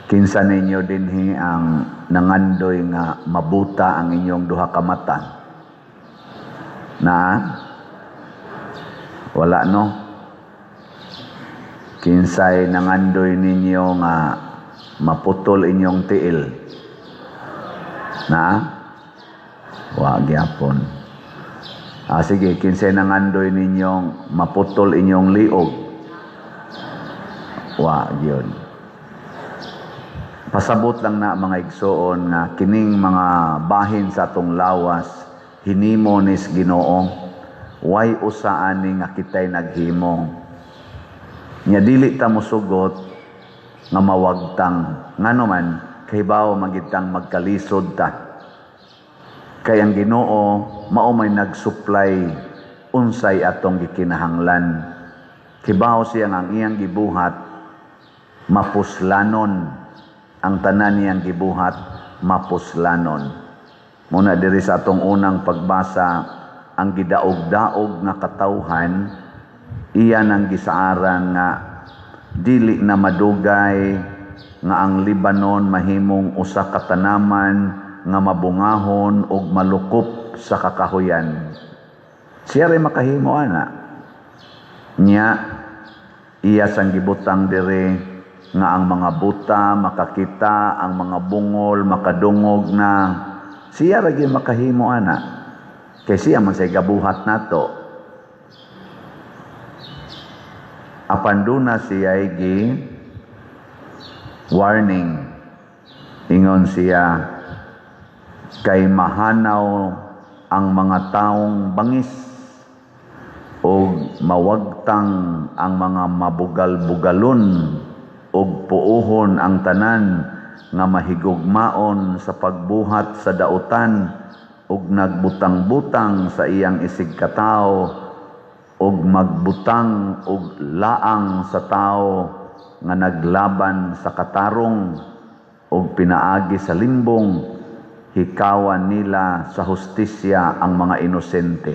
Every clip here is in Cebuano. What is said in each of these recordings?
Kinsa ninyo dinhi ang nangandoy nga mabuta ang inyong duha ka mata? Na? Wala, no? Kinsay nangandoy ninyo nga maputol inyong tiil? Na? Wa gyapon. Ah, sige, kinsay nangandoy ninyong maputol inyong liog? Wa gyud. Pasabot lang na, mga igsoon, nga kining mga bahin sa atong lawas hinimo nis Ginoo. Way usa ani nga kitay naghimo. Nya dili ta mosugot nga mawagtang, ngano man kahibaw magitang magkalisod ta. Kay ang Ginoo mao may nag-supply unsay atong gikinahanglan. Kibaw siya nga ang iyang gibuhat mapuslanon, ang tanan niyang gibuhat mapuslanon. Muna diri sa atong unang pagbasa, ang gidaog-daog nga katawhan iya nang gisaaran nga dili na madugay nga ang Libanon mahimong usa ka tanaman nga mabungahon ug malukop sa kakahuyan. Siya ray makahimo ana. Nya iya sang gibutang diri nga ang mga buta makakita, ang mga bungol makadungog na. Siya ra gyud makahimo ana. Kay siya man say gabuhat nato. Apan duna siya gi warning. Ingon siya, kay mahanaw ang mga taong bangis og mawagtang ang mga mabugal-bugalon og puohon ang tanan nga mahigugmaon sa pagbuhat sa dautan og nagbutang-butang sa iyang isig katawo og magbutang og laang sa tawo nga naglaban sa katarong og pinaagi sa limbong hikawan nila sa hustisya ang mga inosente.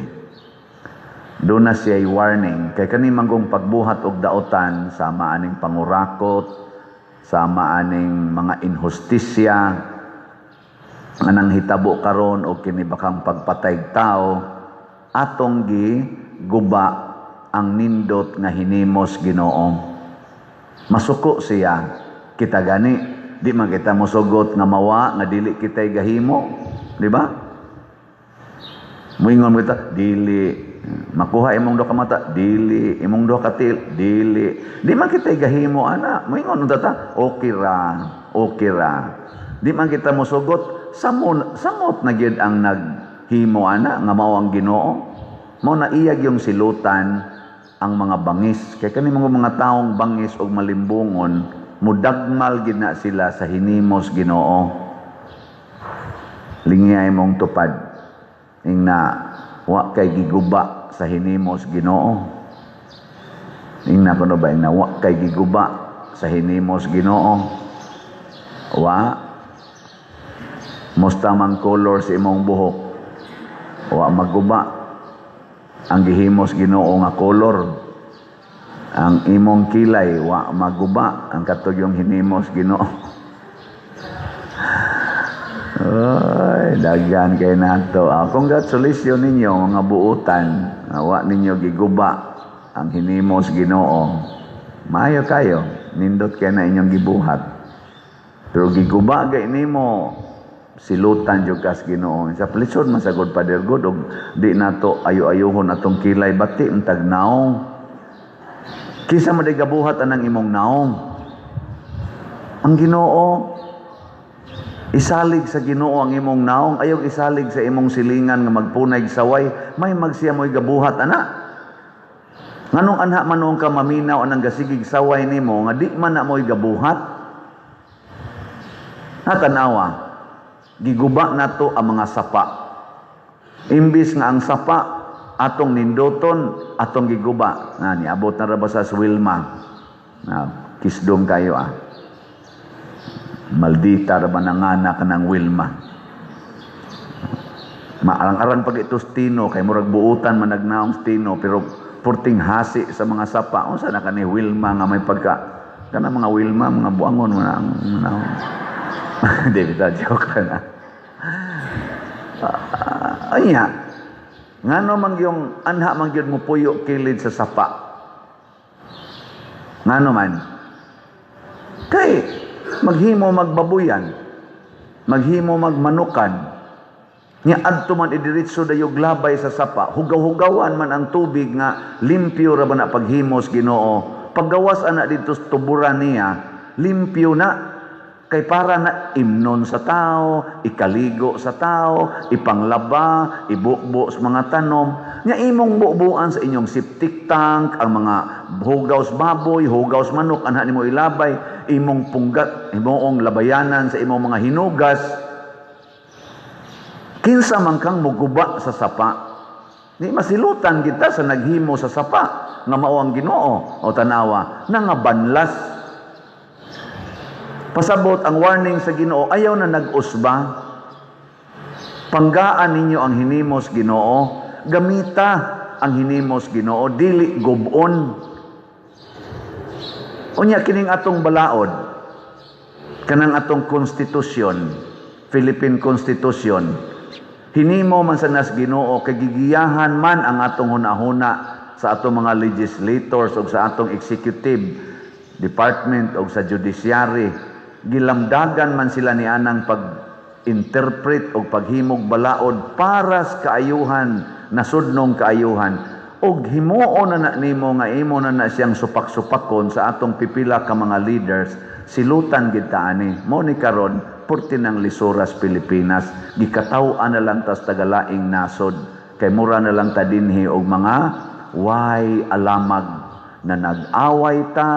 Doon na siya'y warning kay kani manggong pagbuhat og daotan, sama aning pangurakot, sama aning mga inhustisya nga nanghitabo karon og kini bakang pagpatay tao, atong gi guba ang nindot nga hinimos Ginoo. Masuko siya. Kita gani di man kita mosugot nga mawa nga dili kitay gahimo, di ba? Moingon kita, dili makuha imong duha ka mata, dili imong duha ka tiil, dili di man kitay gahimo ana. Moingon unta ta, okay ra, okay ra. Di man kita mosugot, samot samot na gyud ang naghimo ana nga mao ang Ginoo. Mao na iyag yung silutan ang mga bangis kay kani mga taong bangis og malimbungon, mudagmal gid na sila sa hinimos Ginoo. Lingiyay mong tupad, ingna wa kay giguba sa hinimos Ginoo. Ingna kuno ba, ingna wa kay giguba sa hinimos Ginoo. Wa musta man color sa imong buhok, wa maguba ang gihimos Ginoo nga color. Ang imong kilay, wa maguba ang katog yung hinimos Ginoo. Ay, daghan kay nato. Ah, congratulations ninyo mga buutan. Wa ninyo giguba ang hinimos Ginoo. Maayo kayo, nindot kay na inyong gibuhat. Pero giguba gay nimo, silutan jud kas Ginoo. Sa plisod man sagod, Father God, og di nato ayo-ayohon atong kilay, bati untag naong. Kinsa man day gabuhat anang imong naong? Ang Ginoo. Isalig sa Ginoo ang imong naong, ayaw isalig sa imong silingan nga magpunay saway, may magsiya mo'y gabuhat ana. Nganong anha man ka maminaw anang gasigig saway nimo nga di man na mo'y gabuhat? Natanawa, giguba nato ang mga sapa. Imbis nga ang sapa atong nindoton, atong giguba. Na niabot na ra ba sa Wilma? Na kisdom kayo ah. Maldita ra ba nangana ka ng Wilma? Maarang-arang pag ito Tino, kay murag buutan man nagnaong Tino, pero purting hasi sa mga sapa. Unsa na kani Wilma nga may pagka Kana mga Wilma, mga buangon mo na ang manahon. David, joke na. Anya, ngano man yung anha man gyud mo puyo kilid sa sapa? Ngano man? Kay maghimo magbabuyan, maghimo magmanukan, nya adto man idiretso dayog labay sa sapa, hugaw-hugawan man ang tubig nga limpyo ra ba na paghimos Ginoo. Paggawas ana didto sa tuburan niya, limpyo na kay para na imnon sa tao, ikaligo sa tao, ipanglaba, ibukbo sa mga tanom. Nya imong bubuan sa inyong septic tank, ang mga hugaw sa baboy, hugaw sa manok, anha nimo ilabay, imong punggat, imong labayanan sa imong mga hinugas. Kinsa man kang muguba sa sapa, di masilutan kita sa naghimo sa sapa nga mao ang Ginoo o tanawa nangabanlas. Pasabot ang warning sa Ginoo, ayaw na nag-usba. Panggaan ninyo ang hinimos Ginoo, gamita ang hinimos Ginoo, dili gubon. Unya kining atong balaod, kanang atong konstitusyon, Philippine Constitution, hinimo man sa nas Ginoo kay gigiyahan man ang atong hunahuna sa atong mga legislators o sa atong executive department o sa judiciary. Gilamdagan man sila ni anang pag-interpret o paghimog balaod para sa kaayuhan, nasudnong kaayuhan. Og himuon na na nimo nga imo na na siyang supak-supakon sa atong pipila ka mga leaders, silutan gid ta ani. Mo ni karon purti ng lisuras Pilipinas, gikataw-an na lang tas tagalaing nasod kay mura na lang ta dinhi og mga way alamag na nag-away ta,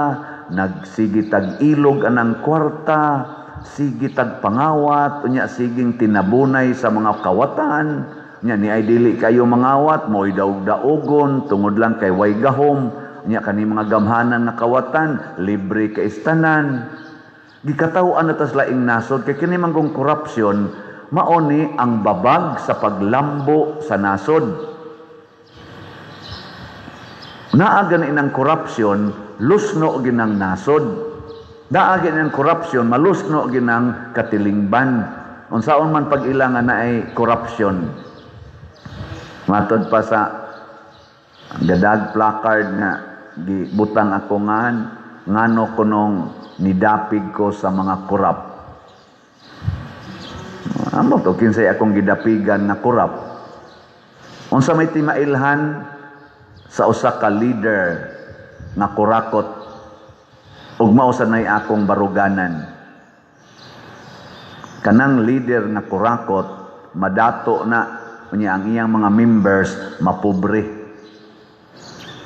nagsige tag ilog anang kwarta, sige tag pangawat, unya siging tinabunay sa mga kawatan. Unya ni ay dili kayo mangawat, mo'y daog-daogon tungod lang kay way gahom. Unya kani mga gamhanan nga kawatan, libre kay istanan. Gikataw-an na tas laing nasod kay kini man kung korupsyon mao ni ang babag sa paglambo sa nasod. Naa gani ng korupsyon, lusno ginang nasod. Naa gani ng korupsyon, malusno ginang katilingban. Unsaon man pag-ila nga naay korupsyon. Matod pa sa gadag placard nga gibutang ako ngan ngano kunong nidapig ko sa mga korap. Amo to kinsay akong gidapigan nga korap. Unsa may timailhan sa usa ka leader nga kurakot ug mao sa nay akong baruganan? Kanang leader nga kurakot madato na, unya ang iyang mga members mapobre.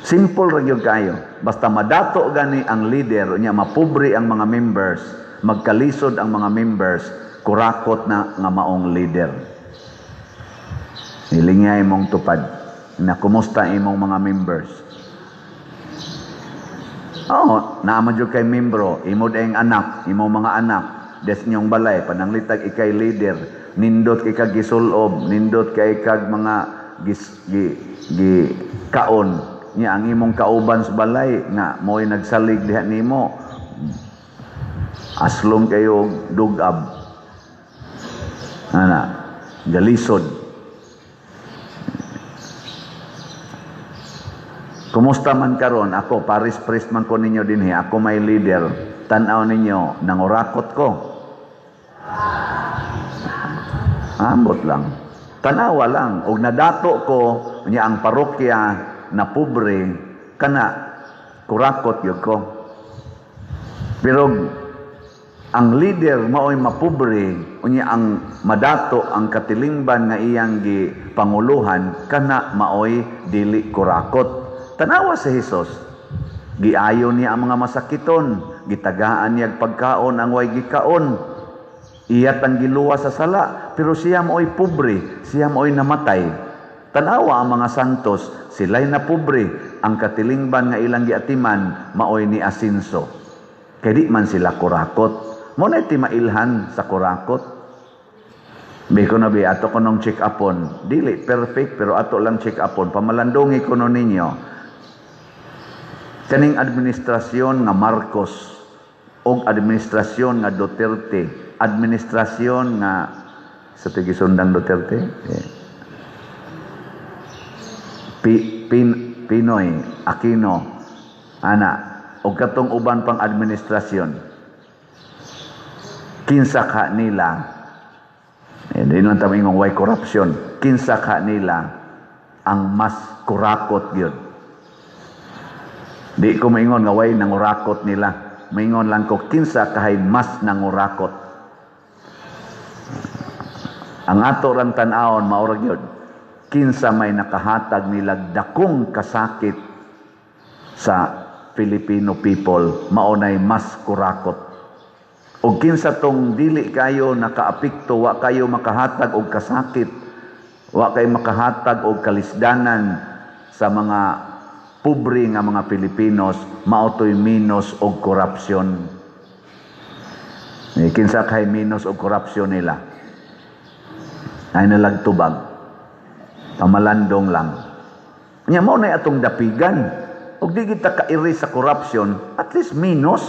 Simple ra gyud kayo. Basta madato gani ang leader, unya mapobre ang mga members, magkalisod ang mga members, kurakot na nga maong leader. Nilingya imong tupad na kumusta imong mga members. Oo, naa man jud kay membro, imo dayong anak, imo mga anak, des inyong balay, pananglitag ikay leader, nindot kay kag gisulob, nindot kay kag mga gis, gi, gi kaon, nya ang imong kauban sa balay nga mo'y nagsalig diha nimo, aslom kayo dugab. Ana, galisod. Kumusta man karon ako, paris priest man ko ninyo dinhi, ako may leader. Tan-aw ninyo, nangurakot ko. Ambot lang. Tanawa lang. Og nadato ko, niya ang parokya na pobre, kana, kurakot yun ko. Pero ang leader mao'y mapobre, unya ang madato ang katilingban nga iyang gipanguluhan, kana mao'y dili kurakot. Tanawa si Jesus. Giayo niya ang mga masakiton, gitagaan niya pagkaon ang way gikaon. Iyat ang giluwa sa sala, pero siya mao'y pobre, siya mao'y namatay. Tanawa ang mga santos, sila'y napobre, ang katilingban nga ilang giatiman mao'y ni asinso. Kay di man sila kurakot. Mo na timailhan sa kurakot. Biko na bi, ato ko nung check upon. Dili perfect, pero ato lang check upon. Pamalandungi ko no ninyo. Kaning administrasyon nga Marcos, Og administrasyon nga Duterte, administrasyon nga sa tigisundang Duterte, eh, Pinoy, Aquino, ana, og katong uban pang administrasyon, kinsa ka nila, eh, di lang ta moingon way corruption, kinsa ka nila ang mas kurakot gyud? Di ko maingon nga way nangurakot nila. Maingon lang ko, kinsa kahay mas nangurakot? Ang ato rang tan-awon mao ra gyud kinsa may nakahatag nila dakong kasakit sa Filipino people, mao nay mas kurakot. Og kinsa tong dili kayo nakaapekto, wa kayo makahatag og kasakit, wa kay makahatag og kalisdanan sa mga pobre nga mga Pilipinos, mao to'y minus og korupsyon. Eh, kinsa kay minus og korupsyon nila? Ay nalagtubag. Pamalandong lang. Nya mao na atong dapigan. Og di kita kairi sa corruption, at least minus.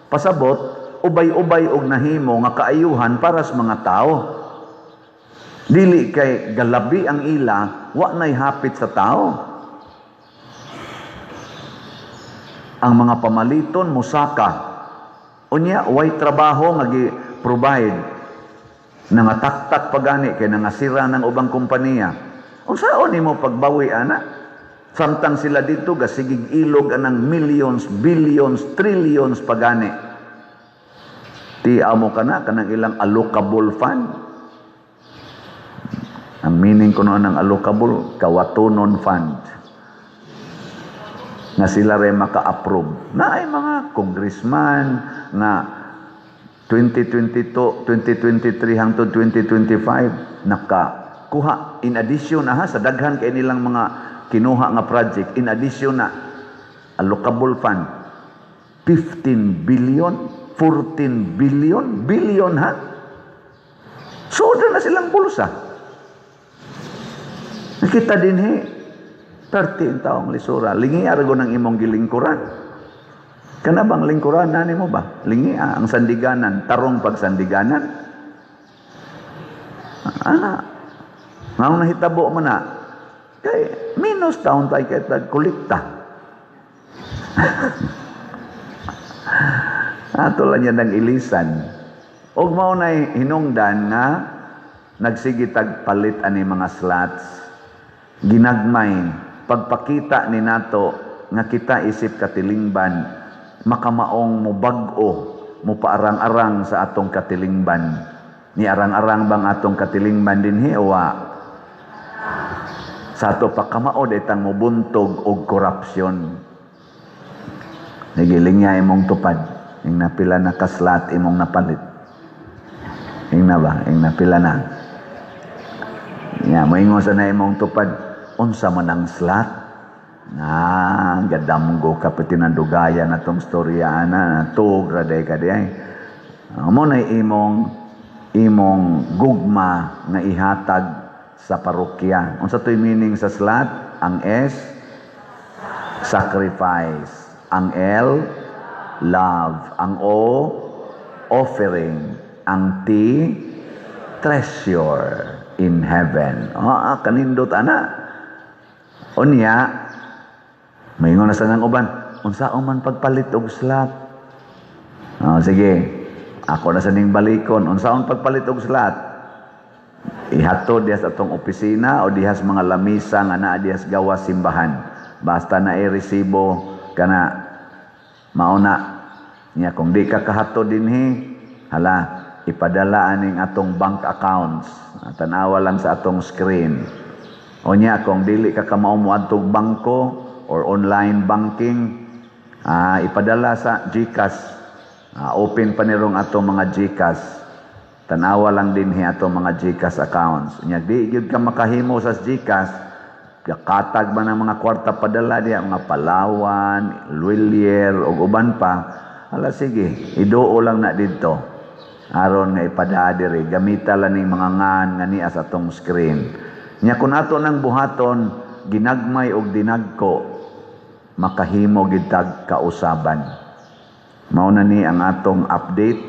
Pasabot, ubay-ubay og nahimo nga kaayuhan para sa mga tao. Dili kay galabi ang ila, wa nay hapit sa tao. Ang mga pamaliton musaka. Unya way trabaho nga gi-provide. Nangataktak pagani kay nangasira ng ubang kompanya. Unsaon nimo pagbawi ana? Samtang sila dito gasigig ilog anang millions, billions, trillions pagani. Ti amo kana kanang ilang allocable fund. Ang meaning ko noon ng allocable, kawatonon fund. Nga sila rin maka-approve. Na ay mga congressman nga 2022, 2023 hangtod 2025 nakakuha in addition aha sa daghan kay nilang mga kinuha nga project, in addition na allocable fund 15 billion, 14 billion, billion ha. So na silang bulsa. Nakita din he 13 taong lisura. Lingi argo ng imong gilingkuran. Kana bang lingkuran na nimo ba? Lingi ang sandiganan, tarong pagsandiganan. Ana. Ngao nahitabo man na. Kay minus taon tayo kay tag kolekta. Ato lang yan ang ilisan. Og mao nay hinungdan nga nagsige tag palit ani mga slots. Ginagmay pagpakita ni nato nga kita isip katilingban makamaong mubag-o, mupaarang-arang sa atong katilingban. Ni arang-arang bang atong katilingban dinhi o wa? Sa ato pa kamao itang mubuntog og korupsyon. Nagiling niya imong tupad. Ing napila na kaslat imong napalit. Ing na ba? Ing napila na. Ya, moingon sa na imong tupad, unsa man ang slat? Na, gadamgo ka pati ng dugaya na tong storya ana, tuog ra day ka di ay. Mo na imong gugma nga ihatag sa parokya. Unsa to'y meaning sa slat? Ang S, sacrifice. Ang L, love. Ang O, offering. Ang T, treasure in heaven. Ah, kanindot ana. Unya, maingon na sa nang uban, unsa man pagpalit og slot? Oh, sige, ako na sa ning balikon, unsaon pagpalit og slot? Ihatod diha sa atong opisina o diha sa mga lamisa nga naa diha sa gawas simbahan. Basta na resibo kana mauna. Nya kung di ka kahatod dinhi, hala, ipadala aning atong bank accounts. Tanawa lang sa atong screen. O nya kung dili ka kamao moadtog bangko or online banking, ipadala sa GCash. Open pa nirong atong mga GCash. Tanawa lang dinhi atong mga GCash accounts. Nya di gyud ka makahimo sa GCash, katag ba ng mga kwarta padala diya, mga Palawan, Lhuillier ug uban pa. Hala sige, iduo lang na didto. Aron nga ipadala diri, gamita lang ning mga ngan nga niya sa atong screen. Nya kun ato nang buhaton, ginagmay og dinagko, makahimo gid tag kausaban. Mao na ni ang atong update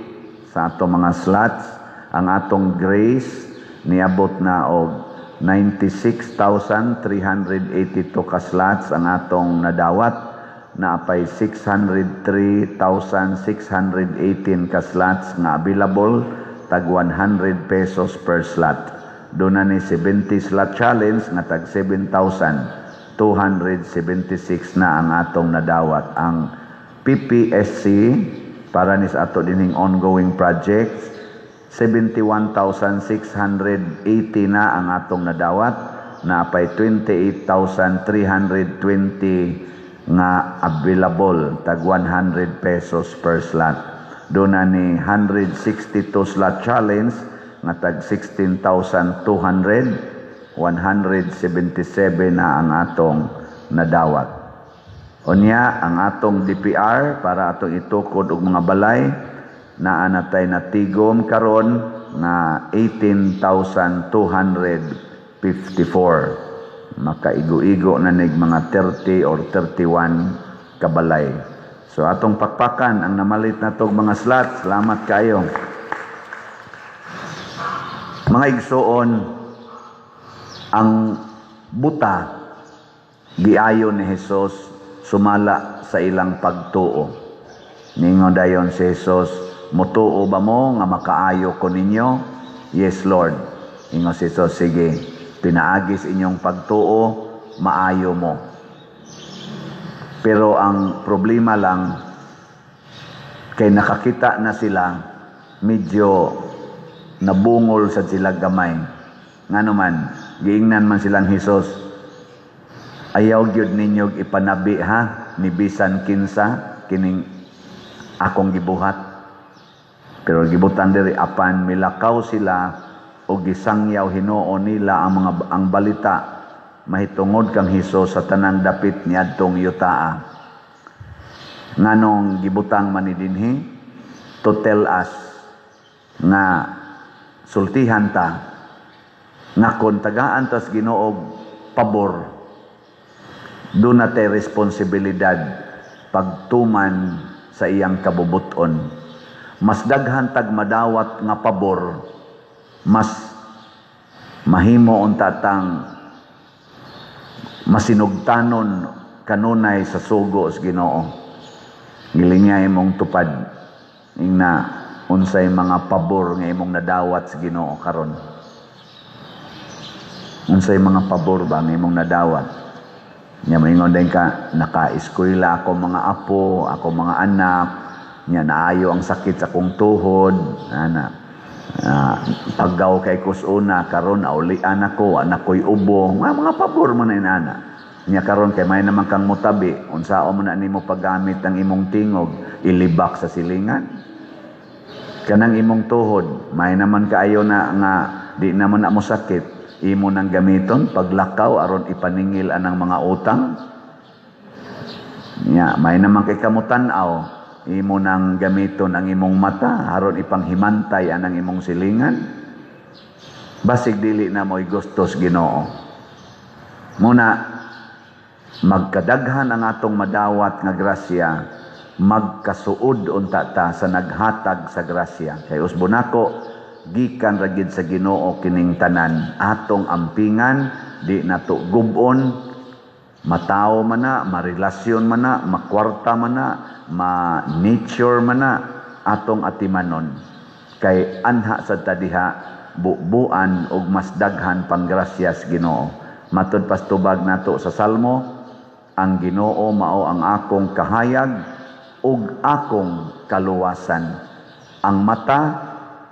sa atong mga slots. Ang atong grace niabot na og 96,382 ka slots ang atong nadawat, naapay 603,618 ka slots nga available, tag 100 pesos per slot. Doon na ni 70 slot challenge nga tag 7,276 na ang atong nadawat. Ang PPSC para ni sa ato dining ongoing projects, 71,680 na ang atong nadawat, naapay 28,320 nga available, tag 100 pesos per slot. Doon na ni 162 slot challenge nga tag 16,200, 177 na ang atong nadawat. Unya ang atong DPR para atong itukod og mga balay, naa na tay natigom karon nga 18,254. Makaigo-igo na nig mga 30 or 31 kabalay. So atong pakpakan ang namalit na tog mga slot. Salamat kayo. Mga igsuon, ang buta giayo ni Jesus sumala sa ilang pagtuo. Ningon dayon si Jesus, "Mutuo ba mo nga makaayo ko ninyo?" "Yes, Lord." Ingon si Jesus, "Sige, pinaagis inyong pagtuo, maayo mo." Pero ang problema lang, kay nakakita na sila, medyo nabungol sa sila gamay. Ngano man, giingnan man silang Jesus, "Ayaw gyud ninyo ipanabi ha, ni bisan kinsa, kining akong gibuhat." Pero gibutan diri, apan milakaw sila o gisangyaw hinuon nila ang mga ang balita mahitungod kang Hesus sa tanang dapit niadtong yutaa. Nganong gibutang man ni dinhi? To tell us nga sultihan ta nga kon tagaan tas Ginoo pabor, doon na tay responsibilidad pagtuman sa iyang kabubuton. Mas daghan tag madawat nga pabor, mas mahimo unta tang masinugtanon kanunay sa sugo sa Ginoo. Gilingay imong tupad ingna unsay mga pabor nga imong nadawat sa Ginoo karon. Unsay mga pabor ba nga imong nadawat? Nya moingon din ka, naka-eskwela ako mga apo, ako mga anak, nya naayo ang sakit sa akong tuhod, ana. Paggaw kay kusuna karon naulian ako, anak ko'y ubo, mga pabor mo na inana. Nya karon kay may naman kang mutabi, unsaon mo na nimo paggamit ang imong tingog, ilibak sa silingan. Kanang imong tuhod, may naman kaayo na nga di naman na mo sakit, imo nang gamiton paglakaw aron ipaningil anang mga utang. Nya may naman kay kamutan-aw, imo nang gamiton ang imong mata aron ipanghimantay anang imong silingan. Basig dili na mo'y gustos Ginoo. Muna magkadaghan ang atong madawat nga grasya, magkasuod unta ta sa naghatag sa grasya. Kay usbon nako, gikan ra gid sa Ginoo kining tanan. Atong ampingan, di nato gubon, matao man na, marelasyon man na, makwarta man na, ma-nature man na, atong atimanon. Kay anha sa tadiha, bubuan og mas daghan pang grasyas Ginoo. Matud pastubag nato sa Salmo, ang Ginoo mao ang akong kahayag ug akong kaluwasan. Ang mata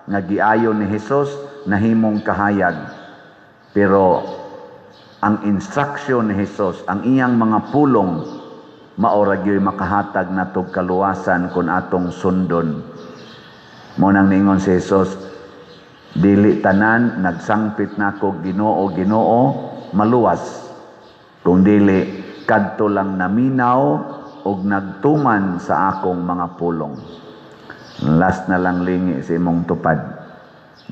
nga giayo ni Hesus nahimong kahayag. Pero ang instruction ni Hesus, ang iyang mga pulong, mao ra gyud makahatag natog kaluwasan kung atong sundon. Mo nang niingon si Hesus, dili tanan nagsangpit nako Ginoo, Ginoo maluwas, kung dili kadto lang naminaw og nagtuman sa akong mga pulong. Last na lang, lingi sa imong tupad.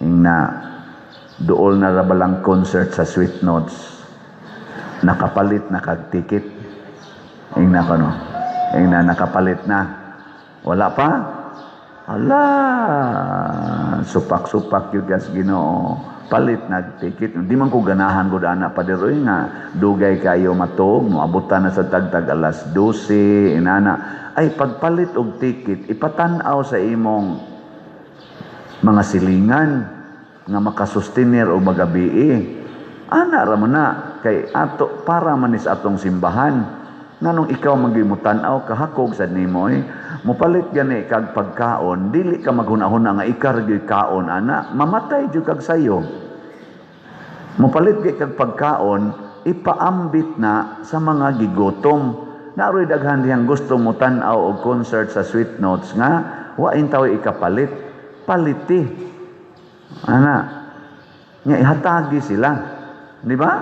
Ingna duol na ra balang concert sa Sweet Notes. Nakapalit na kag ticket. Ingna kono. Ingna nakapalit na. Wala pa? Ala, supak-supak gyud kas Ginoo. Palit nag ticket. Di man ko ganahan gud ana, pader oy, nga dugay kayo matuog, moabutan na sa tagtag alas 12 inana. Ay, pagpalit og ticket, ipatan-aw sa imong mga silingan nga makasustiner o magabii. Ana ra man na kay ato para man ni sa atong simbahan. Nganong ikaw magimutan-aw kahakog sad nimo eh. Mopalit gani kag pagkaon, dili ka maghuna-huna nga ikaw ra gyud kaon ana, mamatay jud kag sayo. Mopalit gyud kag pagkaon, ipaambit na sa mga gigutom. Naroy daghan dihang gusto mo tan-aw og concert sa Sweet Notes nga wa intaw ikapalit. Paliti. Ana. Nga ihatagi sila. Di ba?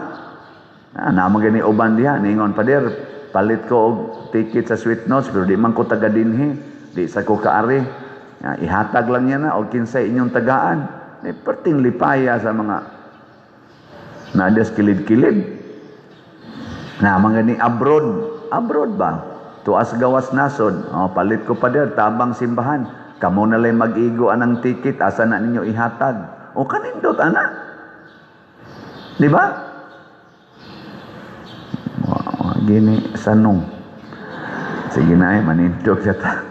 Ah, naa gani uban diha ningon, "Pader, palit ko og ticket sa Sweet Notes pero di man ko taga dinhi. Di sa ko kaari." Ya, ihatag lang niya na og kinsay inyong tagaan. Eh, perting lipaya sa mga nadas kilid-kilid. Na mga ni abroad, abroad ba? Tuas gawas nasod. "Oh, palit ko, pader, tabang simbahan." Kamo na lang mag-igo anang ticket, asa na ninyo ihatag? O kanindot ana. Di ba? Wow, gini sanong. Sige na eh, manindog siya ta.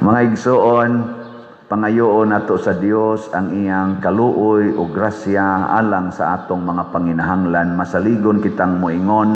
Mga igsuon, pangayoon nato sa Dios ang iyang kaluoy o grasya alang sa atong mga panginahanglan. Masaligon kitang moingon.